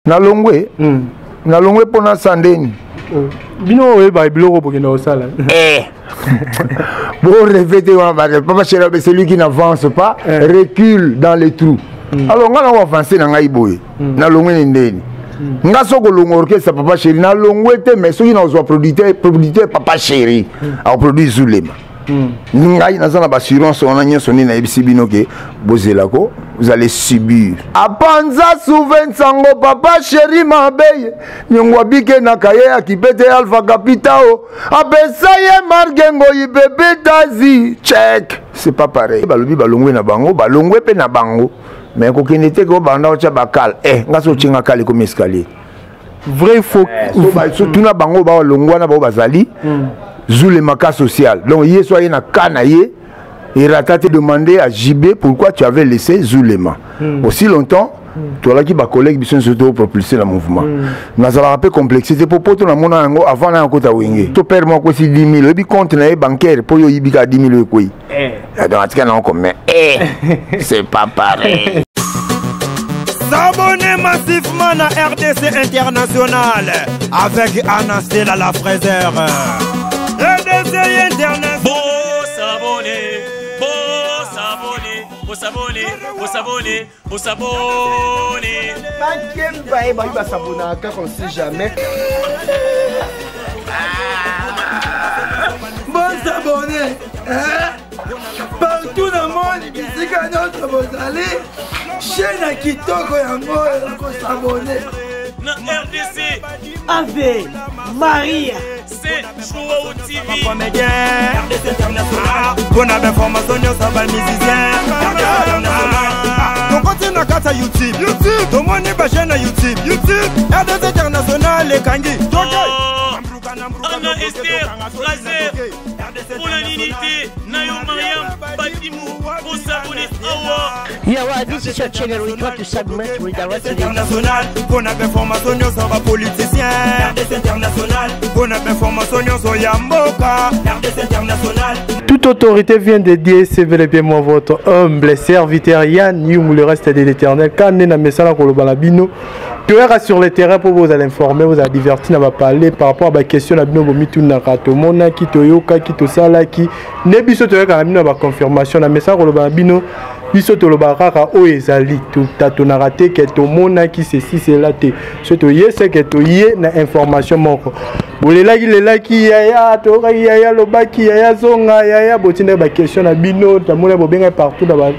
Nalongwe. Nalongwe mpo na sandeni. Bino oyeba biloko bokenda kosala. Eh. Bon, rêver te wana papa chéri, celui qui n'avance pas eh. recule dans les trous. Alors nga na avancer na ngai boye. Nalongwe ni ndeni. Nga soki olongwa orchestre papa chéri, nalongwe te, mais soki nazwa producteur, producteur papa chéri akoproduire Zulema. Ngai naza na baassurance wana nyonso nde nayebisi bino ke bozelako, vous allez subir. Apanza souvent nsango papa chéri mabeye nyongo abike na kaye akipete alpha capitao apesa ye marke ngoi pepe tazi check. C'est pas pareil. Balobi balongwe na bango, balongwe mpe na bango, mais kokende te ko banda otya bakale. Eh, nga so otinga kale komi escalier. Vrai faux. So tuna bango balongwa na bango bazali Zulema cas social. Donc ye so aye na ka na ye erata te. Demander à JB pourquoi tu avais laissé Zulema aussi longtemps. Tolaki bacollègue biso nyonso topropulse na mouvement. Nazalaka mpe complexité mpo poto namona yango avant na yakota Wenge. To père moko akwesi 10 000, oyebi compte na ye bancaire mpo yo oyibi kaka 10 000 oyo ekwei. Donc atika nango combien? Eh, c'est pas pareil. S'abonner massivement à RDC International avec Anastella la fraiseur. RDC International. Bon s'abonner, bon s'abonner, bon s'abonner, bon s'abonner, bon s'abonner. Bakemba e bayi basabonaka kaka, on sait jamais. Bon s'abonner, hein? Partout dans le monde, bisika nyonso bozali, chaîne ya kitoko yango ekosabone. Na RDC. Ave Maria. C'est Joao TV. Comédien RDC International mpona bainformation nyonso ya bamusicien. Tokoti na kati ya YouTube, YouTube tomoni bachaîne ya YouTube, YouTube RDC International ekangi. Anna Esther Fraser mpona nini te na yo Mariam Badimu bosabone awa. Yeah, well, this is your channel. We try to submit with the rest of the International mpona bainformation nyonso ya bapoliticien. RDC International mpona bainformation nyonso ya mboka. RDC International. Toute autorité vient de Dieu, c'est bel et bien moi, votre humble serviteur Yann Youm, le reste de l'éternel. Quand on a mesala koloba na bino, toyaka sur le terrain pour vous aller informer, vous aller divertir, na parler par rapport à ba question na bino bomitunaka, tomonaki, toyokaki, tosalaki. Ne biso toyaka na bino ba confirmation na mesala koloba na bino, biso tolobaka kaka oyo ezali, totatonaka te ke tomonaki ceci cela te. So toye seke toye na information moko. Bolelaki lelaki yaya, toyokaki yaya, lobaki yaya, zonga yaya, botindaki ba question na bino, namoni bobengaki partout na ba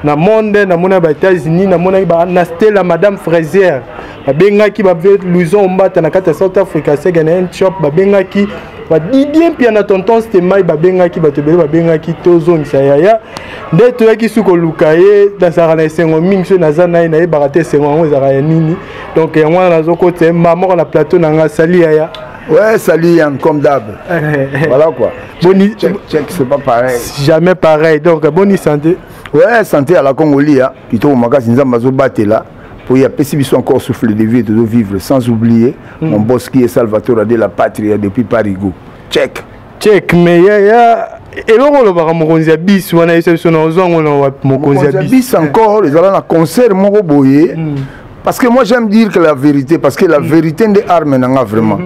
na monde, namoni ba États-Unis, namoni ba na Stella Madame Fraisière, babengaki ba Louison Ombata na kati ya South Africa, second hand shop, babengaki ba Didier Mpia na tonton Stemay, babengaki bato ebele, babengaki tozongisa yaya. Nde toyaki su koluka ye, nazalaka na esengo mingi soki naza na ye, nayebaka te esengo yango ezalaka ya nini. Donc yango wana nazokotisa ye mba moko na plateau na nga. Sali yaya. Ouais, salut Yann, comme d'hab. Voilà quoi. Boni, check, check, c'est pas pareil. Jamais pareil. Donc, bonne santé. Ouais, santé à la Congoli, hein. Kitoko makasi nzambe azobatela. Pour y apesi biso encore souffle de vie et de vivre, sans oublier mon boss qui est Salvatore de la Patria depuis Parigo. Check. Check, mais yaya, eloko olobaka mokonzi ya bis wana yeso biso na ozwango na wapi mokonzi ya bis? Bis encore, ezala na concert moko boye. Parce que moi j'aime dire que la vérité, parce que la vérité nde arme nanga vraiment.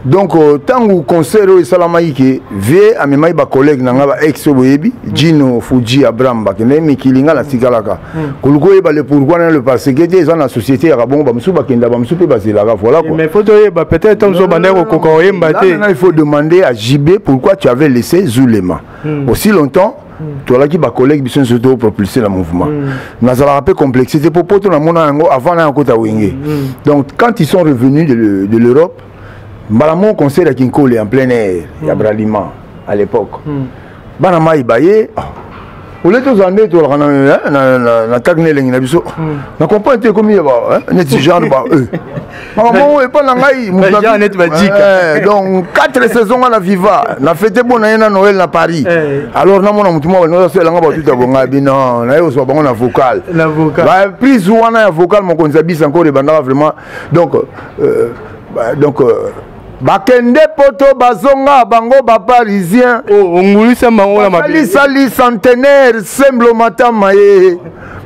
Donc tangu concert oyo esalamaki ke vie amemaki ba collègue nanga ba ex oyo boyebi, Gino Fuji Abraham bakende mikili, nga natikalaka. Koluka oyeba le pourquoi na le parce que te eza na société ya bongo, bamosusu bakenda, bamosusu mpe bazelaka, voilà quoi. Mais faut toyeba peut-être ntango mosusu bandaki kokoka oyemba te. Là, il faut demander à JB pourquoi tu avais laissé Zulema aussi longtemps. Tolaki bacollègue biso nyonso topropulse na mouvement. Nazalaka mpe complexité mpo poto namona yango avant na yakota Wenge. Donc quand ils sont revenus de l'Europe, mbala moko concert ya Kinkole en plein air ya Bralima à l'époque, bana mai baye ole tozala nde tolaka na tak na elengi na biso na comprendre te ekomi neti genre ba makambo oyo epa na ngai. Donc 4 saison nga na viva na fete bo na ye na Noël na Paris. Alors namona motu moko asalelanga batuta bonga bino naye kozwa bango na vocal, baprise wana ya vocal mokonzi ya bis encore ebandaka vraiment. Donc bakende poto, bazonga bango baparisien. Ongulisa bango na mabe. Sali centenaire semblo matama ye.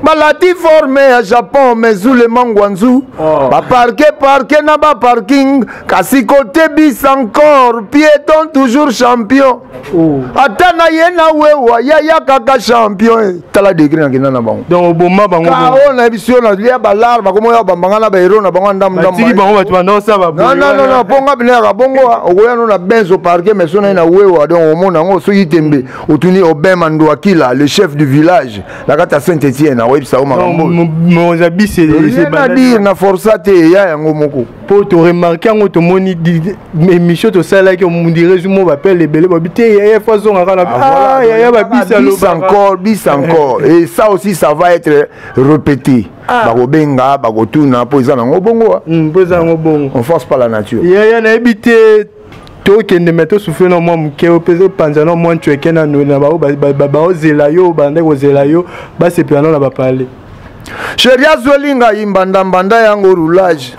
Balati forme ya Japon mais Zulema Ngwanzu. Oh. Baparke parke na ba parking kasi kote bis encore piéton toujours champion. Oh. Ata na ye na wewa yaya kaka champion. Eh. Tala degré na kenda na bango. Donc oboma bango. Kao na biso na lia balar bakomo ya bambanga na ba héros na bango ndam ndam. Batiki bango bato banda osala ba. Non non non non ponga bina ya bongo okoya no na benzo parke mais sona na wewa donc omona ngo soki tembe otuni Aubin Manduakila le chef du village na kati ya saint etienne akoyebisa yo makambomoza bisi rien dire na forsa te eya yango moko mpo toremarke yango tomoni émission tosalaki omondire zu mo bapele ebele babi te yaya fo azongaka na ah, ah, yaya babisi alobaka encore bis encore et ça aussi ça va être répété ah. Bakobenga bakotuna mpo eza nango bongo mpo eza nango bongo. On force pas la nature. Yaya nayebi te tokende me tosufle na mwa moke mpe opanza na mwa ntweke nano na bao baozela yo bande kozela yo basepela nano na bapale. Sheri azweli ngai mbandambanda yango roulage.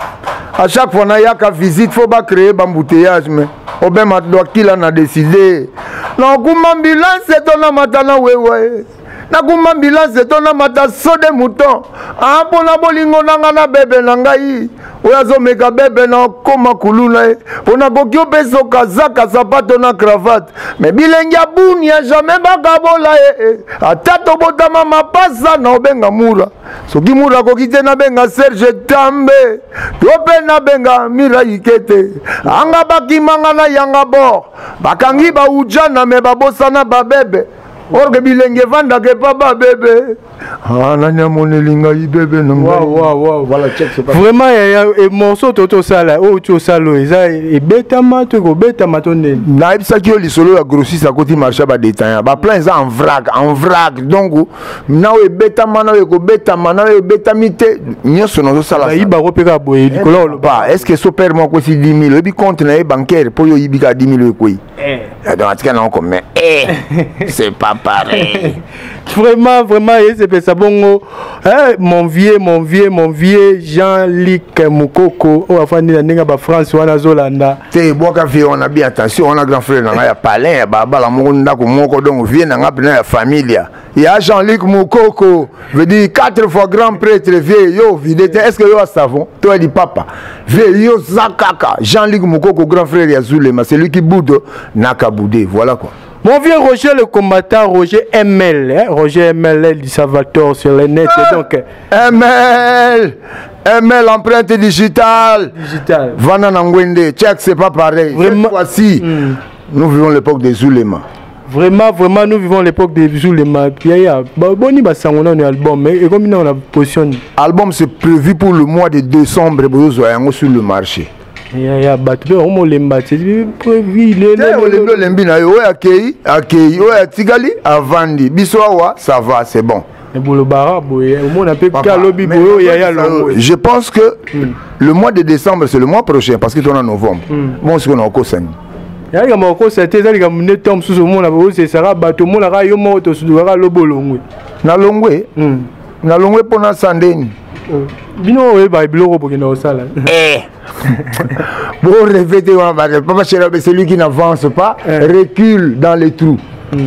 À chaque fois nayaka visite fo bacréer bambouteillage, mais obema doakila na décide nakuma ambulance to namata na wewa ye nakuma ambulance to namata saut de mouton mpona bolingo na nga na bebe na ngai oyo azomeka bebe na okoma kuluna ye mpo nakoki opesa kazaka sapato na cravate me bilenge ya bunia jamai bakabola ye ata tobotama mapasa na obenga mura soki mura akoki te nabenga Serge Tambe to mpe nabenga Mira Ikete anga bakimanga na yanga bor bakangi baujana me babosana babebe orke bilenge evandaka epa babebe. Ah, nani amoneli ngai bebe na ngai. Wow, wow, wow. Voilà, check, c'est pas vraiment yaya e morceau to tosala oyo ti osala oyo eza ebetama to ekobetama to ndeni. Nayebisaki yo lisolo ya grossiste akoti marché ya badetaillant baplan eza en vrac en vrac, donc na oyo ebetama na oyo ekobetama na oyo ebetami te nyonso nazosala. Bayibako mpe kaka boye likolo ya koloba. Est ce que so père moko akwesi 10 000 oyebi compte na ye bancaire mpo yo oyibi kaka 10 000 oyo ekwei? Donc atika nango comme c'est pas pareil. Vraiment, vraiment esepesa bongo eh, mon vieux, mon vieux, mon vieux Jean-Luc Mukoko oyo afandi na ndenge ya bafrance wana azolanda. Te bwaka vie wana bien, attention wana grand frère na ngai ya palin ya babala moko ndako moko, donc vie na ngai mpena ya familia ya Jean-Luc Mukoko veut dire quatre fois grand prêtre. Vie yo vide te, est ce que yo a savon to ya lipapa? Vie yo za kaka Jean-Luc Mukoko, grand frère ya Zulema, c'est lui qui boude nakabude, voilà quoi. Mon vieux Roger le combattant, Roger ML, hein? Roger ML du Salvatore sur le net. Ah, donc ML, ML empreinte digitale. Digital. Vana Nangwende, check, c'est pas pareil. Vraiment. Cette fois-ci, nous vivons l'époque des Zulema. Vraiment, vraiment, nous vivons l'époque des Zulema. Yaya, boni basango na album, mais et comme on a position. Album c'est prévu pour le mois de décembre, bozo yango sur le marché. Yaya bato mpe bakomolemba te prévu. Te olembi olembi na yo oyo akei akei oyo atikali avandi biso awa, ça va, c'est bon. Bolobaka boye omona mpe ke alobi boye oyo yaya longo. Je pense que le mois de décembre, c'est le mois prochain, parce que tona novembre. Bon, sikoyo na okosani. Ya likambo akosa te, eza likambo nde ntango mosusu omona osesaka bato omonaka yo moko tosudukaka lobo olongwe. Nalongwe, nalongwe mpo nasa ndeni. Bino oyeba biloko bokenda kosala. Bon, rêver te wana papa chéri, celui qui n'avance pas recule dans les trous.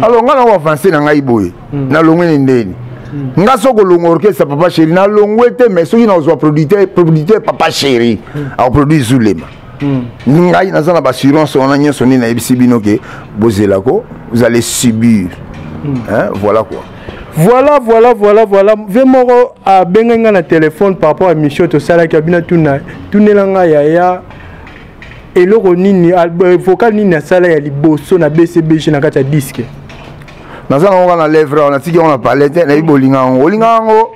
Alors nga nango avance na ngai boye nalongwe ni ndeni nga soki olongwa orchestre papa chéri nalongwe te, mais soki nazwa producteur, producteur papa chéri akoproduire Zulema. Ngai naza na baassurance wana nyonso nde nayebisi bino ke bozelako, vous allez subir, hein, voilà quoi. Voilà, voilà, voilà, voilà. Ve moko abengai ngai na téléphone par rapport à mission tosalaki abina tuna tunela ngai yaya eloko nini vocal nini asala ya liboso na BCBG na kati ya disque. Naza nango kaka na lèvre awa natiki yango na palais te nayebi bolinga yango olinga yango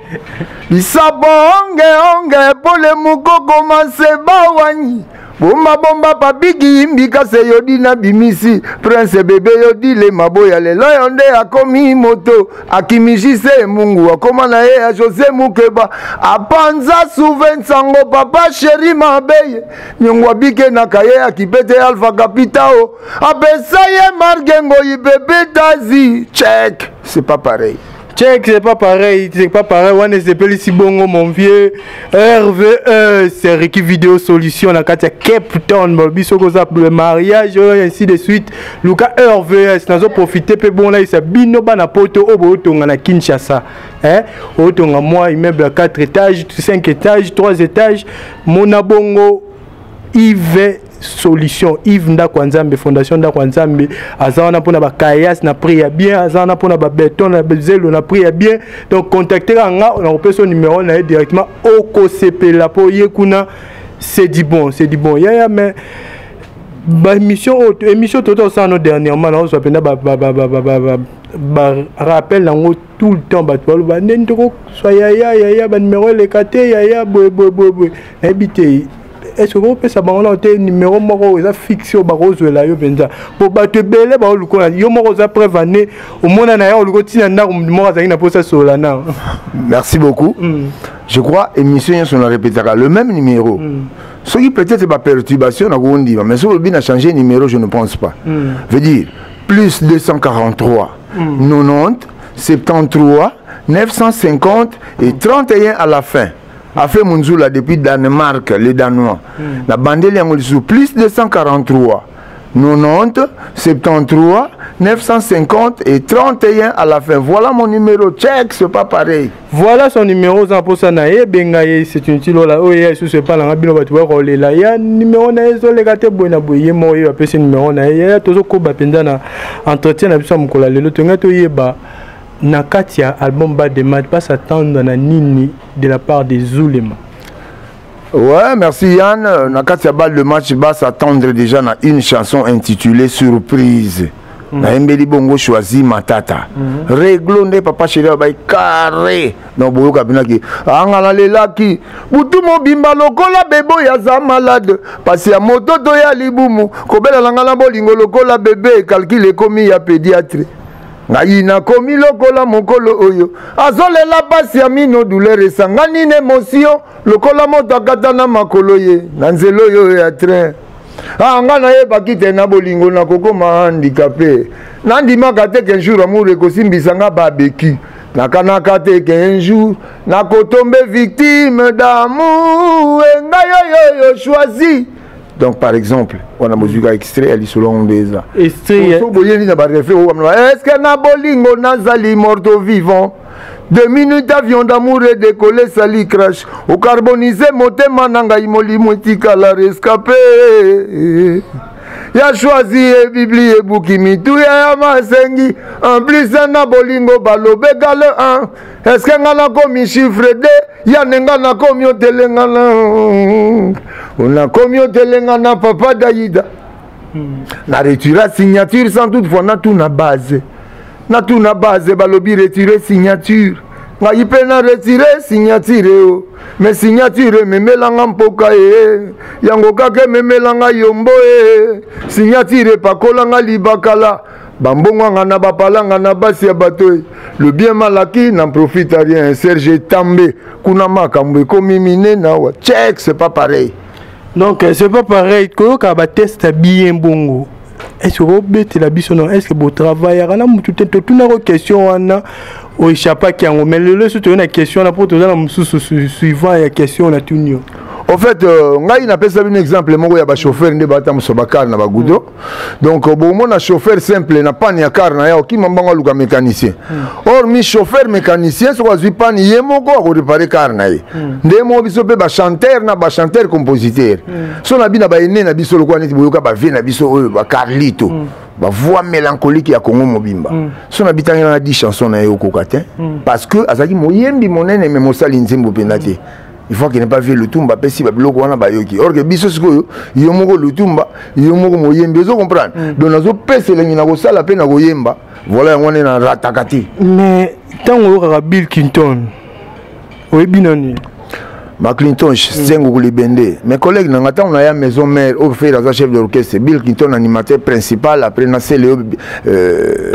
bisapo onge onge pole mokoko maseba wanyi bomba bomba papiki yimbika se yodi na bimisi prince bebe yodile maboya lelo yo nde akomi moto akimisi se mungu akoma na ye ya José Mukeba apanza souve nsango papa sheri mabeye nyongo abike na kaye akipete alpha kapitao apesa ye marke ngoyi bebe tazi check, c'est pas pareil. Check, c'est pas pareil, c'est pas pareil. Wana esepelisi bongo mon vieux RVE, c'est Ricky Vidéo Solution na kati ya Cape Town, balobi soki oza le mariage oyo ainsi de suite. Luka RVS nazo profiter pe bon là isa bino bana poto oyo botonga na Kinshasa. Hein? Otonga moi immeuble à 4 étages, 5 étages, 3 étages, mona bongo Yves solution Yves Ndako ya Nzambe fondation Ndako ya Nzambe aza wana mpona ba kayas na prix ya bien aza wana mpona ba beton na zelo na prix ya bien donc contacter nga nakopesa numéro na ye directement okosepela mpo ye kuna c'est du bon c'est du bon yaya mais ba émission oyo émission toto osala no dernièrement naozwa mpenza ba rappel yango tout le temps bato baloba ndeni tokoswa yaya yaya banimero eleka te yaya boye boye boye boye nayebi te est ce que okopesa bango nao te numero moko eza fixe oyo bakozwela yo mpenza mpo bato ebele baolukola yo moko oza preuve ane omona na ya oluka otina ndako moto moko azalaki na mposa solola na merci beaucoup mm. Je crois émission nyonso na répétaka le même numéro mm. Soki peut-être baperturbation nakondima, mais soki olobi na changer numéro, je ne pense pas mm. Veut dire plus 243 90 73 950 et 31 à la fin. Afe Munzula depuis Danemark, les Danois. Na bandeli yango lisusu plus 243 90 73 950 et 31 à la fin. Voilà mon numéro. Check, c'est pas pareil. Voilà son numéro oza mposa na ye benga ye c'est une tilola oyo ye lisusu epa nanga bino bato bakolela ya numéro na ye ezoleka te boye na boye ye moko ye apesi numéro na ye yaya tozokoba mpenza na entretien na biso ya mokolo ya lelo tolingai toyeba na kati ya album Bas de Match pas s'attendre na nini de la part des Zulema. Ouais, merci Yann. Na kati ya balle de match ba s'attendre déjà na une chanson intitulée Surprise. Nayembeli bongo choisi matata. Réglo nde papa chéri abai carré. Donc boyoka binaki anga nalelaki butu mobimba lokola bebo ya za malade pasi ya moto to ya libumu kobela na nga na bolingo lokola bebe calcul ekomi ya pédiatre ngai nakomi lokola mokolo oyo azolela pasi ya mino douleur esangani na émotion lokola moto akata na makolo ye na nzela oyo ya train. Ah, nga nayebaki te na bolingo nakokoma handicapé, nandimaka te qu'un jour amour ekosimbisa nga babeki, nakanaka te qu'un jour nakotombe victime d'amour e ngai oyoyo choisi. Donc par exemple wana bozwika extrait ya lisolo yango nde eza so boyeli na barefle est ce que na bolingo nazali morto vivant. 2 minutes avion d'amour et décollé sali crash ocarbonise motema na ngai molimo etikala rescapé ya choisi ye bibli ebuki mituya ya masengi en plus na bolingo balobeka le 1 est ce que nga nakomi chiffre 2 ya nde nga nakomi otelengana onakomi otelengana papa Daïda na retira signature sans toutefois natuna base, natuna base balobi retire signature, ngai mpe na retire signature o mais signature ememelanga mpoka e yango kaka ememelanga yombo e signature epakolanga libakala bambongwanga na bapalanga na basi ya bato e le bien malaki n'en profite à rien. Serge Tambe kuna makambo ekomi minene awa. Check, c'est pas pareil. Donc c'est pas pareil koyoka bateste bien bongo. Est ce que obetela biso non, est ce que botravaillaka na mutu te? Totunako question wana oéchappaki yango, mais lelo so toyei na question wana mpo toza na mosusu suivant ya question na tuni yo. Au fait ngai napesa bino exemple moko ya bachauffeur nde batambusa bacar na bagoudron. Donc bomona chauffeur simple na panne ya car na ye okima mbango aluka mécanicien. Or mi chauffeur mécanicien soki azwi panne ye moko akorépare car na ye. Nde moko biso mpe bachanteur na bachanteur compositeur so na bino baene na biso lokola neti boyoka bavie na biso oyo bacarlito bavoix mélancolique ya Congo mobimba. So na bitangela na 10 chanson na ye okoka te parce que azalaki moyembi monene me mosali nzembo mpenza te. Il faut qu'il n'ait pas vu Lutumba apesi babiloko wana bayoki, or que biso sikoyo yo moko Lutumba yo moko moyembi ozo comprendre. Donc nazopesa elengi na kosala mpe na koyemba, voilà yango wana na rataka te. Mais ntango oyokaka Bill Clinton oyebi nani? Maclinton Sengo Libende, mes collègues na nga ntango naya maison mère oyo Ferre aza chef d'orchestre, Bill Clinton animateur principal, après nasele oyo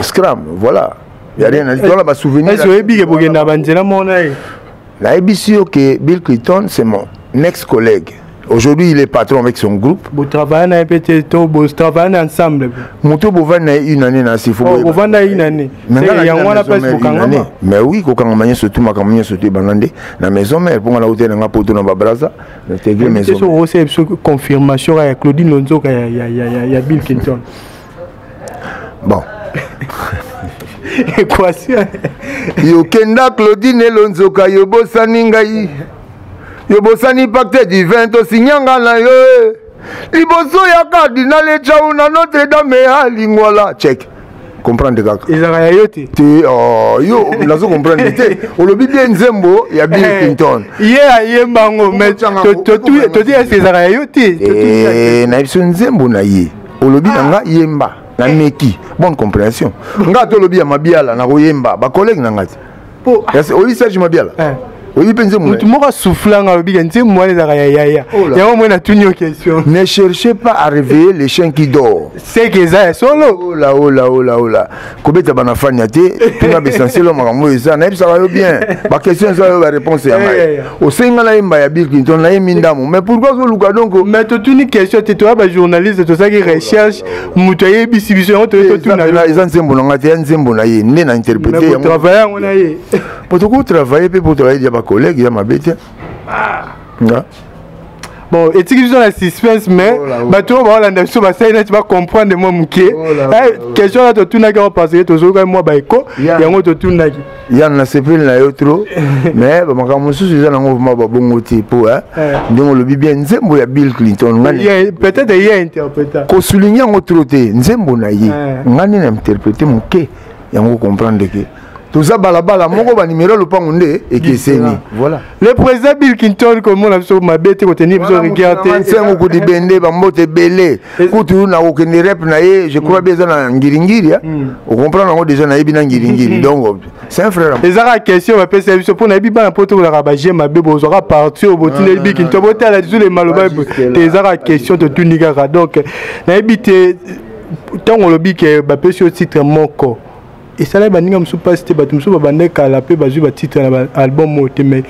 Scram, voilà, ya rien à dire, voilà basouvenir. Est ce oyebi ke bokenda banzela moko na ye? Nayebisi yo ke Bill Clinton, c'est mon ex collègue. Aujourd'hui, il est patron avec son groupe. Botravaille na ye mpe te, to botravaille na ensemble? Moto bovandi na ye une année na sifo. Oh, bovanda ye une année, yango wana place bokangama? Mais oui, kokangama nyonso tu, makambo nyonso tu ebanda nde na maison mère, mpo nga nauti nanga poto na babraza, naintegre maison. So osala biso confirmation ya Claudine Lonzoka ya Bill Clinton. Bon, équation. Yokenda Claudine Lonzoka, yobosani ngai, yobosani pacte divin tosinyanga na yo liboso ya cardinal Echau na Notre Dame ya Lingwala. Check, comprendre kaka. Ezalaka ya yo te? Te, oh, yo nazo comprendre te. Olobi bien nzembo ya Bill Clinton. Ye ayemba yango, mais toti ese ezalaka ya yo te? Na biso nzembo na ye, olobi na nga yemba, na meki. Bonne compréhension. Nga to olobi ya Mabiala, nakoyemba bacollègue na nga te. Oyebi Serge Mabiala? Oyebi mpe nzembo? Motu moko asoufflanga, alobi ke nzembo wana ezalaka ya yaya. Yango moi natuni yo question. Ne cherchez pas à réveiller les chiens qui dort. Seke eza ya solo? Ola ola ola ola, kobeta bana fania te. Tuna baessentiel oyo makambo oyo eza, nayebisaka yo bien. Baquestion eza oyo, baréponse ya ngai. Osengi nga nayemba ya Bill Clinton, nayembi ndambo, mais pourquoi ozoluka donc? Mais totuni question te, toya bajournaliste, tosalaki recherche, moto ayebisi biso yango, toye totuna. Eza nzembo na ngai te, ya nzembo na ye nde na interprété. Yango travaille yango na ye. Po tokotravaille mpe, po toyedi ya bacollègue ya mabe te nga. Bon, etiki biso na suspense, mais bato oyo baolanda biso basali neti bacomprendre mwa moke question wana totunaki yango, parce que tozokaki mwa baeko yango totunaki. Yan, nasepeli na yo trop, mais bamakambo mosusu eza nango vraiment babongo te, po ndenge olobi bien nzembo ya Bill Clinton. Peut-être ye interpréta. Kosouligne yango trop te. Nzembo na ye, nga nde na interprété moke yango. Comprendre ke toza balabala moko, banimero ya lopango nde ekeseni, voilà. Le président Bill Clinton, komona biso mabe te, kotenir biso rigueur te. Nsengo kudibende, bambote ebele. Kutu nakokende rep na ye, je crois bien eza na Ngiringiri, ocomprendre yango déjà, nayebi na Ngiringiri, donc c'est un frère. Eza kaka question bapesa biso, mpo nayebi bana mpo tokolaka baje mabe, bozwaka parti oyo botindeli Bill Clinton, botala lisu le maloba te. Eza kaka question totuni kaka. Donc nayebi te, ntango olobi ke bapesi yo titre moko, esalaki baninga mosusu mpasi te? Bato mosusu babanda kala mpe bazwi batitre na baalbum oyo te, mais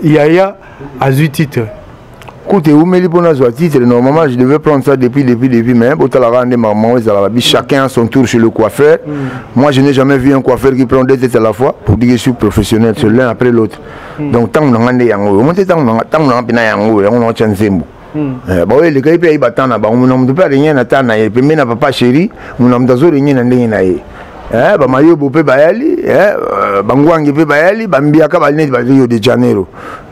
yaya azwi titre. Kutu eumeli mpo nazwa titre. Normalement, je devais prendre ça depuis, depuis, depuis, mais botalaka nde makambo ezalaka bi chacun a son tour chez le coiffeur. Moi, je n'ai jamais vu un coiffeur qui prend deux têtes à la fois. Pour dire que je suis professionnel, c'est l'un après l'autre. Donc ntango na nga nde yango oyo omo te, ntango na nga mpena yango oyo, yango na otya nzembo. Baoyo elekaki mpe ayiba temps na bango. Mona moto mpe arenye na temps na ye pembeni na papa chéri, mona moto azorenye na ndenge na ye. Bamayobo mpe bayali, bangwangi mpe bayali, bambiaka bali neti ba Rio de Janeiro,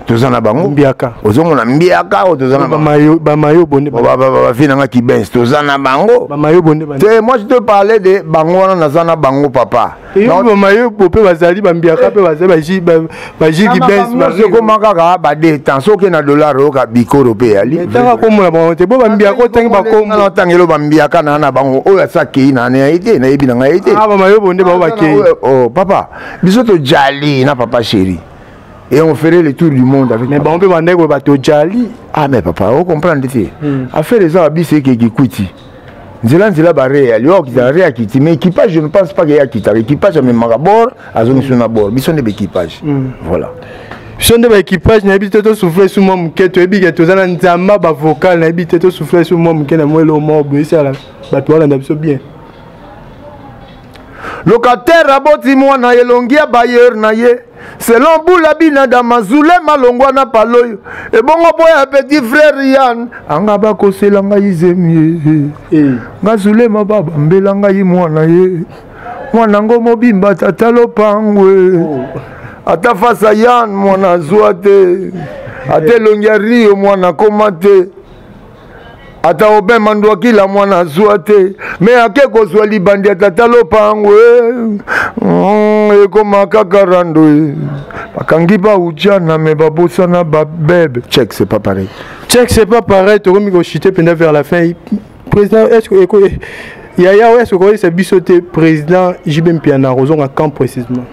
toza na bango. Mbiaka. Ozomona mbiaka oyo, toza na bamayobo nde. Bafi nanga kibens, toza na bango. Bamayobo nde. Te, moi je te parlais de bango wana, naza na bango, papa. Bamayobo mpe bazali, bambiaka mpe bazali, bajiki bens. Ekoma kaka badetan, soki na dollar oyoka bikoro mpe eyali. Tanga komona bango te, bo bambiaka otangi bakombo. Otangelo bambiaka na bango oyo asa akei na ye te, nayebi na ngai ye te. Bamayobo nde bango bakei. Oh papa, biso tojali na papa chéri et on ferait le tour du monde avec. Mais bango mpe bandeko bato jali. Ah mais papa, ocomprendre te. Affaire eza babisi ekeki kuti nzela nzela, bare yali oyo akitaka re akiti, mais équipage, je ne pense pas ke ye akitaka. Équipage amemaka bord, azongisi na bord. Biso nde baéquipage, voilà. Biso nde baéquipage. Nayebi te, tosouffle su mwa moke, toyebi ke toza na nzamba bavocal. Nayebi te, tosouffle su mwa moke na mwa eloko moko boye, esala bato balanda biso bien. Locataire aboti mwana elongi ya bailleur na ye, selon bula binada mazule malongwa na paloyo ebongo mpo ya petit frère Yan anga bakosela ngai zemi ye, nga Zulema babambela ngai mwana ye, mwana ngo mobimba tata lopangwe. Ata fasa Yan mwana azwa te, ata elongi ya Rio mwana akoma te, ata Obin Mandwakila mwana azwa te, me ake kozwa libandi ya tata lopango. Ekoma kaka rando e bakangi baujana, me babosana babebe. Check, c'est pas pareil. Check, c'est pas pareil. Tokomi kochite mpenza vers la fin. Président, est ce que yaya, est ce que koyebisa biso te, président JB Mpiana kozonga quand précisément?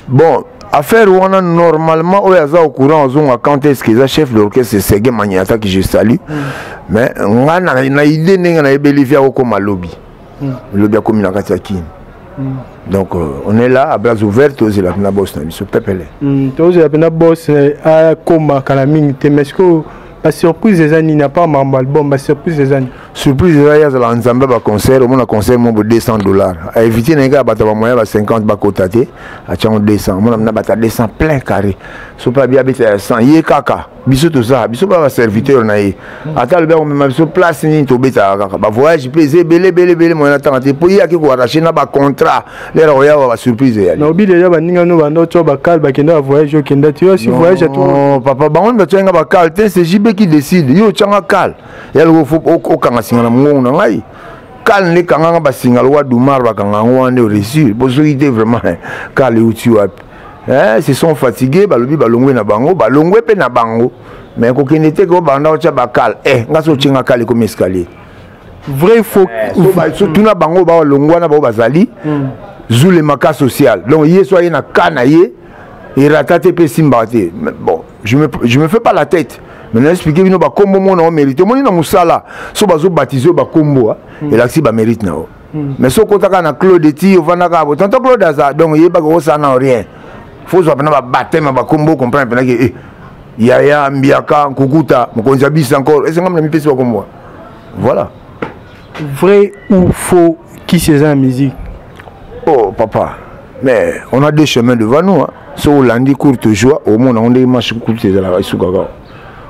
Bon, affaire wana, normalement oyo aza au courant azonga quand est ce que eza chef d'orchestre Sege Maniata, que je salue. Mais nga na idée ndenge nayebeli vi akokoma lobi. Lobi akomi na kati ya Kini. Donc on est là à bras ouverts, tozela mpena boss na biso pepele. Tozela mpena boss akoma kala mingi te, mais sikoyo Basurprise eza nini apart mambo album? Basurprise eza nini? Surprise eza ye azala nzambe. Baconcert, omona concert mo bo 200 $, aévite na ye kaka bato ya bamoyen ba 50 bakota te, atiango 200. Omona na bato ya 200 plein carré. So mpe abi abeta ya 100, ye kaka. Biso toza biso mpa baserviteur na ye. Ata alobi akomema biso place nini, tobetaka kaka. Bavoyage mpe eza ebele ebele ebele, moyen natanga te, mpo ye ake koarrache na bacontrat lere akoyawa. Basurprise eyali. Na obi deja baninga no banda otya bakale, bakenda bavoyage, okenda te, yo asi voyage atu. Papa, bango batyanga bakale te, c'est JB qui décide. Yo otyanga kale ya loko, fo okanga singa na mongongo na ngai. Kale nde kanganga basinga lokwa dumar, bakanga yango wana nde oréussir. Po soki te, vraiment, kale euti wapi? Se sont fatigués, balobi balongwe na bango, balongwe mpe na bango. Mais kokende te ke obanda otya bakale. Nga so otyenga kale, ekomi escalier. Vrai, faux? So tuna bango balongwa na bango, bazali Zulema cas social. Donc ye so aye na ka na ye, erata te mpe esimbaka te. Bon, je me fais pas la tête, mais na expliqué bino bakombo mona o mérite. Omoni na mosala, so bazobaptize oyo bakombo, elakisi bamérite na yo. Mais so okotaka na Claude, ti ovandaka bo tonton Claude aza, donc yebaka osala na rien. Fo ozwa mpena babateme ya bakombo, comprendre mpena ke yaya mbiaka nkukuta mokonzi ya biso encore esengami na mipesi bakombo. Voilà. Vrai ou faux, kisi eza na musique? Oh papa, mais on a deux chemins devant nous, hein. Soki olandi courte joie, omona yango ndenge manche courte ezalaka, esukaka.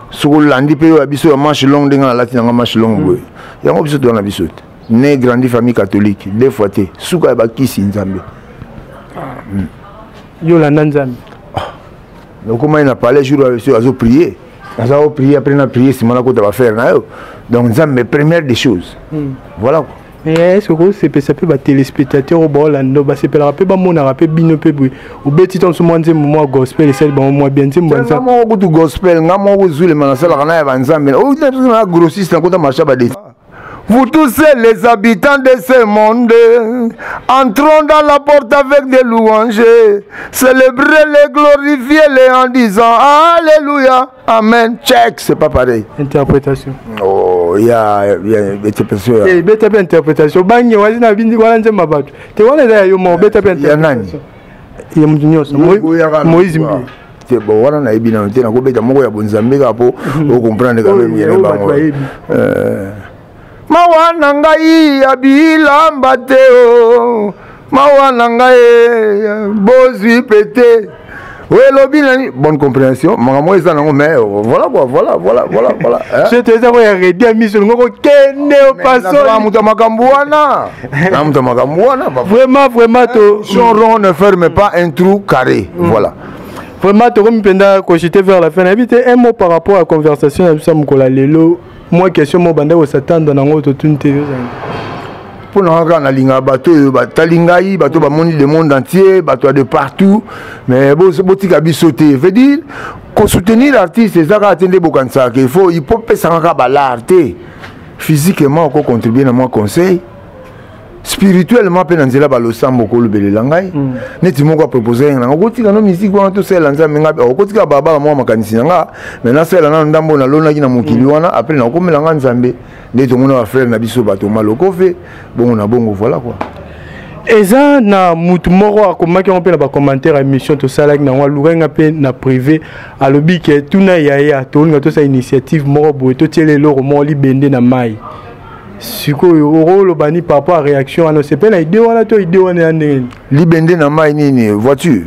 Soki olandi mpe oyo ya biso ya manche longue, ndenge nalati nanga manche longue boye, yango biso toza na biso te. Né grandi famille catholique, deux fois te, suka ya bakisi Nzambe. Yo olanda Nzambe? Okomai na palais jour azo prier, aza oprier, après na prier, nsima nakota bafere na yo. Donc Nzambe, première des choses. Voilà quoi. Mais est ce que okosepesa mpe batéléspectateur oyo baolanda, basepelaka mpe bamonaka mpe bino mpe boye obeti to mosu mwa nzembo mwa gospel, esali bango mwa bien, nzembo ya Nga moko kutu gospel, nga moko Zulema nasalaka na ya banzambe na grossiste, nakota marché bade. Vous tous les habitants de ce monde, entrons dans la porte avec des louanges, célébrez-les, glorifiez-les en disant Alléluia, Amen. Check, c'est pas pareil. Interprétation. Oh, il y a interprétation. Eh, beta mpe interprétation bange wazi na bindi wana, nzembo ya bato te, wana eza ya yo moko, beta mpe. Ya nani? Ya moto nyonso, Moïse Mbi. Te, bon, wana nayebi nano te. Nakobeta moko ya bonzambe kaka mpo ocomprendre quand même. Yene bango bayebi. Mawa na ngai ya bilamba te, o mawa na ngai bozwi mpe te, oyo elobi nani? Bonne compréhension, makambo eza nango. Mais voilà quoi, voilà, voilà, voilà, voilà, hein? So toeza ko ya redi ya miso lingo kokende. Opaso moto ya makambo wana, na moto ya makambo wana. Vraiment, vraiment to Son rond ne ferme pas un trou carré. Voilà. Vraiment, tokomi mpenza kochuter vers la fin. Nayebi te, un mot par rapport à conversation na biso ya mokolo ya lelo, mwa question moko banda kosatanda nango, totuni te. Mpo na kaka nalingaka bato oyo batali ngai, bato bamoni le monde entier, bato ya de partout. Mais botika biso te. Veut dire kosoutenir artiste eza kaka te nde bokanisaka ke il faut pesanga kaka balare te. Physiquement okocontribue na mwa conseil, spirituellement mpe na nzela balosambo okolobelela ngai. Neti moko apropose nanga, okotika no musique wana, tosalela Nzambe. Ngai okotika babala mwa makanisi na nga, mais nasalela nano ndambo nalonaki na mokili wana, après nakomela nga Nzambe. Nde tomona bafrère na biso bato malokofe bongo na bongo. Voilà quoi. Eza na mutu moko akomaki yango mpe na bacommentaire ya émission tosalaki nango, alukaki nga mpe na privé, alobi ke tuna yaya, tolinga tosala initiative moko boye, totiela eloko moko libende na mai. Sikoyo okoloba ni par rapport à réaction wana? Osepeli na idée wana to idée wana ya ndenge nini? Libende na mai nini? Voiture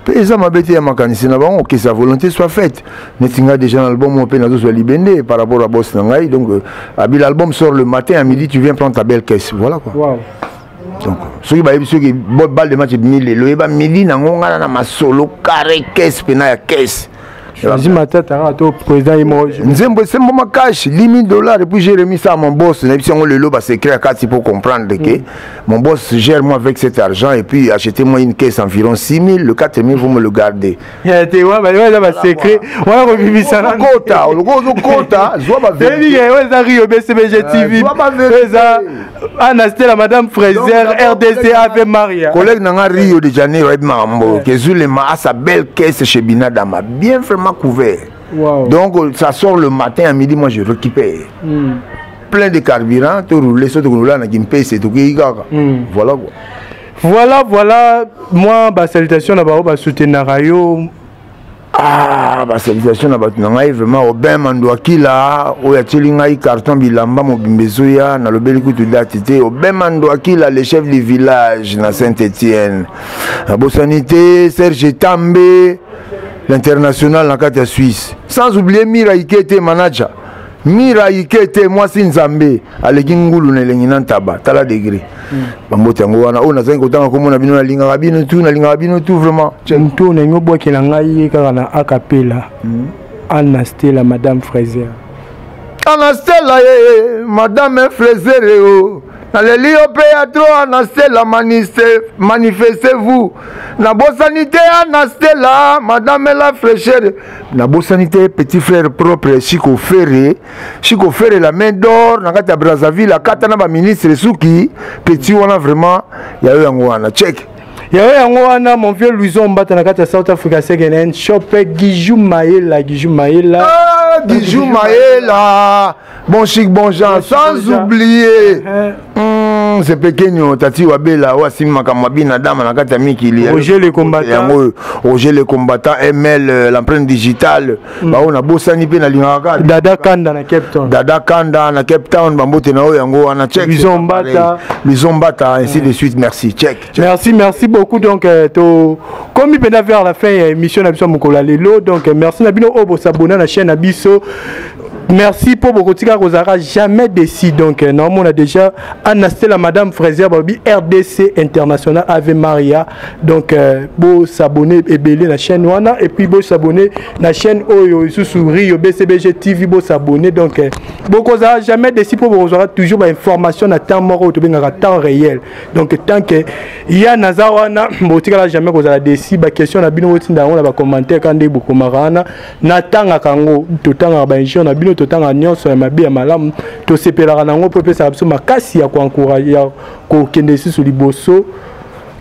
mpe eza mabe te ya makanisi na bango, que sa volonté soit faite. Neti ngai déjà na album oyo mpe nazozwa libende par rapport à boss na ngai. Donc abi l'album sort le matin, à midi tu viens prendre ta belle caisse. Voilà quoi. Donc soki bayebi, soki balle de match ebimi lelo, oyeba midi nango ngana na masolo carré, caisse mpena ya caisse. Choisi Matata kaka to président ye moko. Nzembo esembo makasi, 10 000 $. Et puis j'ai remis ça à mon boss. Nayebisi yango lelo basecret ya kati pour comprendre que mon boss gère moi avec cet argent et puis achetez-moi une caisse environ 6 000, le 4 000, vous me le gardez. Te, wana eza basecret wana kobimisa. Ozokota, ozokota, zwa. Bayebi oyo eza Rio BCBG TV, eza Anastela, Madame Fraser, RDC Ave Maria. Collègue nanga Rio de Janeiro ayebi makambo ke Zulema a sa belle caisse chez Binadama, bien vraiment couvert. Donc ça sort le matin, à midi moi je récupère. Plein de carburant, to rouler, so tokola na kimpese, tokei kaka. Voilà quoi. Voilà, voilà, moi basalutation na bango basoutenaka yo. Ah, basalutation na bato na ngai vraiment. Aubin Mandwakila oyo atieli ngai carton bilamba mobimba ezoya, nalobeli kutu date te. Aubin Mandwakila, le chef du village na Saint Etienne, nabosani te. Serge Tambe, l'international na kati ya Suisse, sans oublier Mira Ikete, manager Mira Ikete, mwasi Nzambe aleki ngulu na elengi na ntaba, tala degré. Bambote yango wana oyo nazangi kotanga komona bino. Nalingaka bino tu, nalingaka bino tu vraiment. Moto oyo nalingi obwakela ngai ye kaka na akapela, Anna Stella, Madame Fraser. Anastela ye, Madame Fraser, o naleli yo mpe ya tro. Anastela, manifestez-vous. Nabosani te Anastela, Madame la Fraîcheur. Nabosani te petit frère propre Chiko Ferre, Chiko Ferre la main d'or na kati ya Brazzaville, akata na baministre suki. Petit wana vraiment ya yo yango wana, check. Yayo yango wana, mon vieux Louison Mbata na kati ya South Africa, second hand shop, Giju Mayela, Giju Mayela. Ah, Giju Mayela, bon chic bon genre, bon sans bon oublier c'est Pekenyo Tati Wabela oyo asimbi makambo ya bina dama na kati ya mikili. Roger le combattant. Yango oyo Roger le combattant, ML, l'empreinte digitale. Baoyo nabosani mpe nalingaka kaka. Dada Kanda na Cape Town. Dada Kanda na Cape Town, bambote na oyo yango wana, check. Luison Mbata. Luison Mbata, ainsi de suite. Merci, check, check. Merci, merci beaucoup. Donc to komi mpenza vers la fin ya émission na biso ya mokolo ya lelo. Donc merci na bino oyo bosabona na chaîne na biso. Merci mpo bokotika kozalaka jamais déçu. Donc naomona déjà Anastela, Madame Fraser, balobi RDC International, Ave Maria. Donc bosabone ebele na chaîne wana et puis bosabone na chaîne oyo lisusu, Rio BCBG TV. Bosabone, donc bokozala jamais déçu mpo bokozwaka toujours bainformation na temps moko oyo tobengaka temps réel. Donc tant que ya naza wana, botikala jamais kozala déçu. Baquestion na bino botinda yango na bacommentaire ka nde bokomaka wana, natangaka yango. Totangaka bainjure na bino, totangaka nyonso ya mabe, ya malamu, tosepelaka nango mpo epesaka biso makasi ya koencourage, ya kokende lisusu liboso.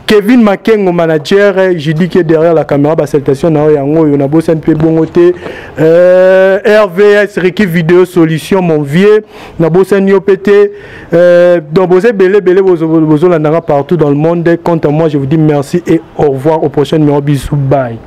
Kevin Makengo, manager Judi qui est derrière la caméra, basalutation na oyo yango oyo nabosani mpe bongo te. RVS Ricky Vidéo Solution, mon vieux, nabosani yo mpe te. Donc boza ebele ebele, bozolandanga partout dans le monde. Quant à moi, je vous dis merci et au revoir au prochain numéro. Bisous, bye.